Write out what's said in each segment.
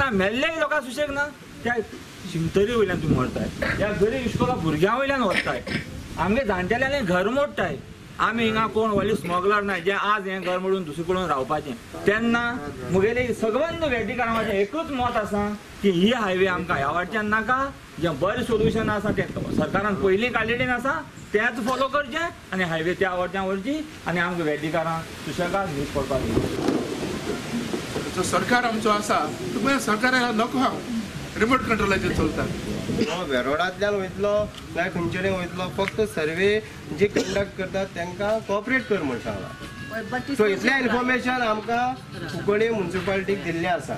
ना, मेल्ले लोकांक सुशेग ना. त्या शिमतरी वयल्यान तुमी व्हरताय, ह्या गरीब इश्कोला भुरग्यां वयल्यान व्हरताय, आमगे जाणटेल्यांनी घर मोडटाय. आमी हिंगा कोण व्हडली स्मगलर ना जे आज हें घर मोडून दुसरे कडून रावपाचें. तेन्ना मुगेली सगळ्यांत वेर्डीकारांचें एकूच मत आसा की ही हायवे आमकां ह्या वाटच्यान नाका. जें बरें सोल्युशन आसा तें सरकारान पयलीं काडलेलें आसा तेंच फॉलो करचें आनी हायवे त्या वाटच्यान व्हरची आनी आमकां वेर्डीकारांक सुशेगाद न्हीद पडपाक जाय. जो सरकार आमचो आसा तो सरकार नको रिमोट कंट्रोलाचेर चलता. वेरोडांतल्यान वयतलो काय खंयचे कडेन वयतलो, फक्त सर्वे जी कंडक्ट करतात तांकां कॉपरेट कर म्हूण सांगलां. सो इतलें इन्फॉर्मेशन आमकां कुंकळ्ळी म्युनिसिपालिटीक दिल्लें आसा.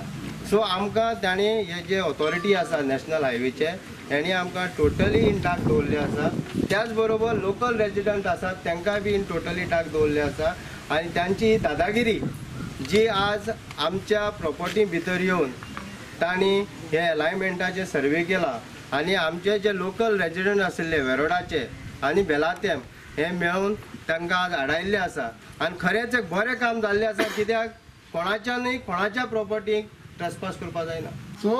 सो आमकां तांणी हे जे ऑथॉरिटी आसा नॅशनल हायवेचे हेणी आमकां टोटली इन डार्क दवरले आसा. त्याच बरोबर लोकल रेजिडंट आसात तांकां बी इन टोटली डार्क दवरले आसा. आनी तांची दादागिरी जी आज आमच्या प्रॉपर्टी भितर येवन तांणी हे एलायनमेंटाचे सर्वे केला आनी आमचे जे लोकल रेजिडंट आशिल्ले वेरोडाचे आनी बेलातेम हे मेळून तांकां आज आडायल्ले आसा. आनी खरेंच एक बरें काम जाल्लें आसा, कित्याक कोणाच्यानूय कोणाच्या प्रॉपर्टीक ट्रेसपास करपाक जायना. सो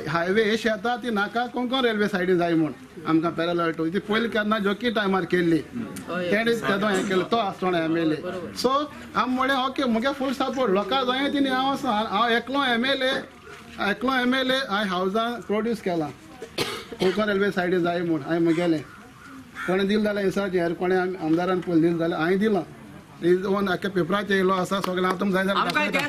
हायवे हे शेतां ती नाका कोंकण रेल्वे सायडीन जाय म्हूण आमकां पॅरलल टू ती पयलीं केन्ना जोकी टायमार केल्ली तेणें तेदो हें केलें तो आसतोणो एम एल ए. सो आमी म्हणलें ओके मुगे फूल सपोर्ट लोकां जाय तिणी. हांव आसा, हांव एकलो एम एल ए, एकलो एम एल ए हांवें हावजान प्रोड्यूस केलां कोंकण रेल्वे सायडीन जाय म्हूण. हांवें मुगेलें कोणें दिलें जाल्यार विचारचें, हेर कोणें आमदारान पयलीं दिलें जाल्यार हांवें दिलां. वन आख्या पेपराचेर येयलो आसा सगळें हांव तुमकां जाय जाल्यार.